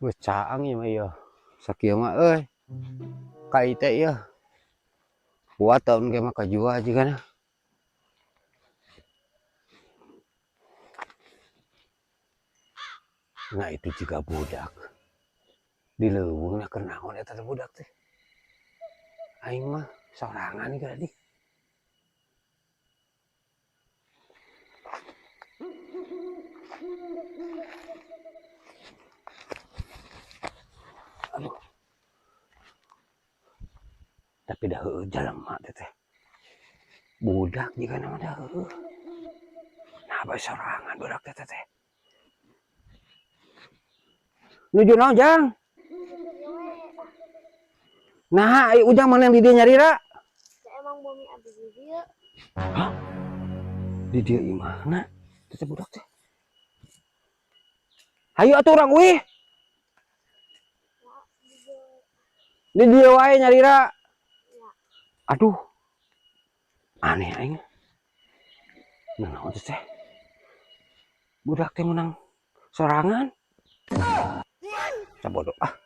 Geus caang ieu mah ieu. Sakieu mah euy. Kai teh ieu. Kuat tahun ge mah kajua jigana. Nah itu juga budak. Di leuweung na keur naon eta teh budak teh. Aing mah sorangan ieu tadi. Aduh. Tapi dah heueuh jelema teh teh. Budak jigana mah dah heueuh. Nah bae sorangan budak teh teh. Nuju naon, Jang? Nah, ai Ujang mana yang di dieu nyarira? Da emang bumi abdi di dieu. Hah? Di dieu imahna? Teh teh budak teh. Hayu atuh urang uih. Di dieu wae nyarira. Aduh. Aneh aing. Nah, naon teh teh? Budak teh menang sorangan. Sabodo ah.